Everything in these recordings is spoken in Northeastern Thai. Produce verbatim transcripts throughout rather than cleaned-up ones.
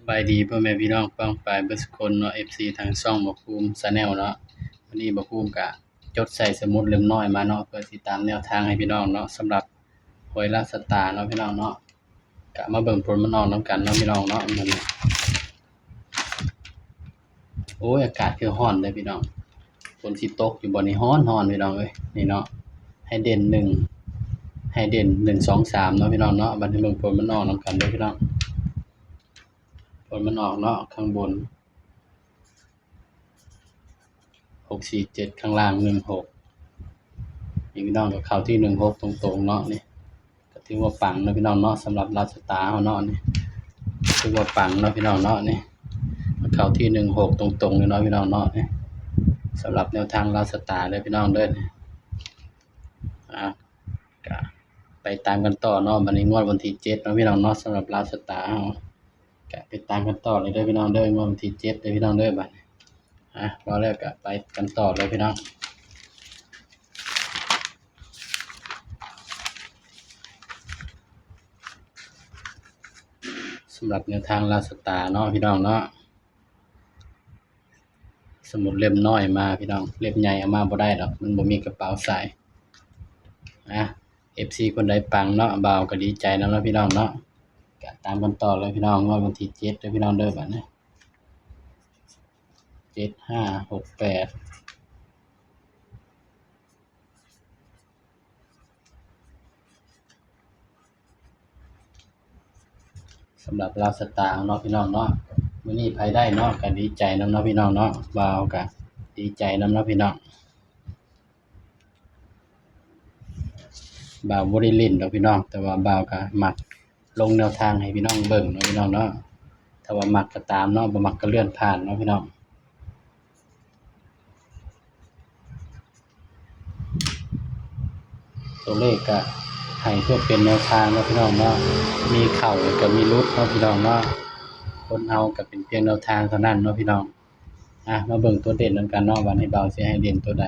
บายดีพ่อแม่พี่น้องป้องปายเบิดสุคนเนาะ เอฟซี ทางช่องบ่าวภูมิ Channel เนาะ วันนี้บ่าวภูมิก็จดใส่สมุดเล่มน้อยมาเนาะ เพื่อสิตามแนวทางให้พี่น้องเนาะ สำหรับหวยลาวสตาร์เนาะพี่น้องเนาะ ก็มาเบิ่งผลมันออกนำกันเนาะพี่น้องเนาะ มื้อนี้ โอ้ย อากาศคือร้อนเด้อพี่น้อง ฝนสิตกอยู่บ่นี่ ร้อนๆ พี่น้องเอ้ย นี่เนาะ ให้เด่นหนึ่ง ให้เด่นหนึ่ง สอง สาม เนาะพี่น้องเนาะ บัดนี้เบิ่งผลมันออกนำกันเด้อพี่น้อง ผลมันออกเนาะ ข้างบน หกสี่เจ็ด ข้างล่าง หนึ่งหก นี่พี่น้องก็เข้าที่ หนึ่งหก ตรงๆ เนาะ นี่ ก็ถือว่าปังเนาะพี่น้องเนาะ สำหรับลาวสตาร์เฮาเนาะ นี่ ถือว่าปังเนาะพี่น้องเนาะ นี่ เข้าที่ หนึ่งหก ตรงๆ เลยเนาะพี่น้องเนาะ นี่ สำหรับแนวทางลาวสตาร์เด้อพี่น้องเด้อ นี่ อ่ะ ก็ไปตามกันต่อเนาะ บัดนี้งวดวันที่เจ็ดเนาะพี่น้องเนาะ สำหรับลาวสตาร์เฮา ก็ไปตามกันต่อเลยเด้อพี่น้องเด้อ งวดวันที่เจ็ดเด้อพี่น้องเด้อ บัดนี้ อ่ะ เว้าแล้วก็ไปกันต่อเลยพี่น้อง สำหรับแนวทางลาวสตาร์เนาะพี่น้องเนาะ สมุดเล่มน้อยมาพี่น้อง เล่มใหญ่เอามาบ่ได้ดอก มันบ่มีกระเป๋าใส่ อ่ะ เอฟซี คนใดปังเนาะ บ่าวก็ดีใจนำเนาะพี่น้องเนาะ ก็ตามกันต่อเลยพี่น้อง งวดวันที่เจ็ดเด้อพี่น้องเด้อ บัดนี้ เจ็ดห้าหกแปด สำหรับลาวสตาร์เนาะพี่น้องเนาะ มื้อนี้ไผได้เนาะ ก็ดีใจนำเนาะพี่น้องเนาะ บ่าวก็ดีใจนำเนาะพี่น้อง บ่าวบ่ได้เล่นดอกพี่น้อง แต่ว่าบ่าวก็มักลงแนวทางให้พี่น้องเบิ่งเนาะพี่น้องเนาะ ถ้าว่ามักก็ตามเนาะ บ่มักก็เลื่อนผ่านเนาะพี่น้อง ตัวเลขก็ให้เพื่อเป็นแนวทางเนาะพี่น้องเนาะ มีเข้าแล้วก็มีหลุดเนาะพี่น้องเนาะ คนเฮาก็เป็นเพียงแนวทางเท่านั้นเนาะพี่น้อง อ่ะ มาเบิ่งตัวเด่นนำกันเนาะ บัดนี้บ่าวสิให้เด่นตัวใด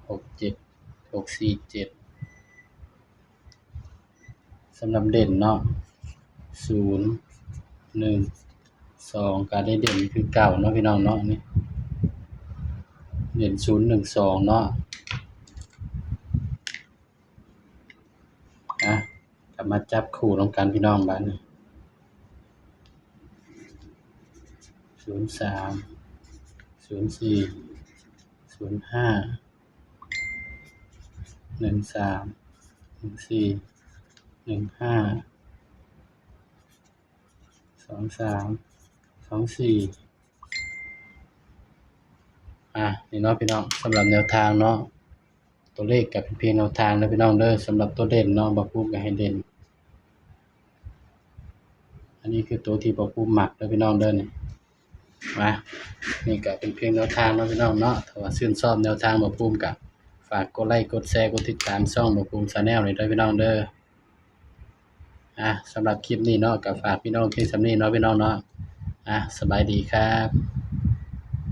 หกเจ็ด หกสี่เจ็ด สำหรับเด่นเนาะ ศูนย์ หนึ่ง สอง ก็ได้เด่นคือเก่าเนาะพี่น้องเนาะ นี่ เด่น ศูนย์ หนึ่ง สอง เนาะ อ่ะ ก็มาจับคู่นำกันพี่น้อง บัดนี้ ศูนย์สาม ศูนย์สี่ ศูนย์ห้า หนึ่งสาม หนึ่งสี่ หนึ่งห้า สองสาม สองสี่ อ่ะ นี่เนาะพี่น้อง สำหรับแนวทางเนาะ ตัวเลขก็เป็นเพียงแนวทางนะพี่น้องเด้อ สำหรับตัวเด่นเนาะ บ่าวภูมิก็ให้เด่น อันนี้คือตัวที่บ่าวภูมิมักเด้อพี่น้องเด้อ นี่ มา นี่ก็เป็นเพียงแนวทางเนาะพี่น้องเนาะ ถ้าว่าชื่นชอบแนวทางบ่าวภูมิก็ฝากกดไลค์ กดแชร์ กดติดตามช่องบ่าวภูมิ Channel นี่เด้อพี่น้องเด้อ อ่ะ สำหรับคลิปนี้เนาะ ก็ฝากพี่น้องเพียงส่ำนี้เนาะพี่น้องเนาะ อ่ะ สบายดีครับ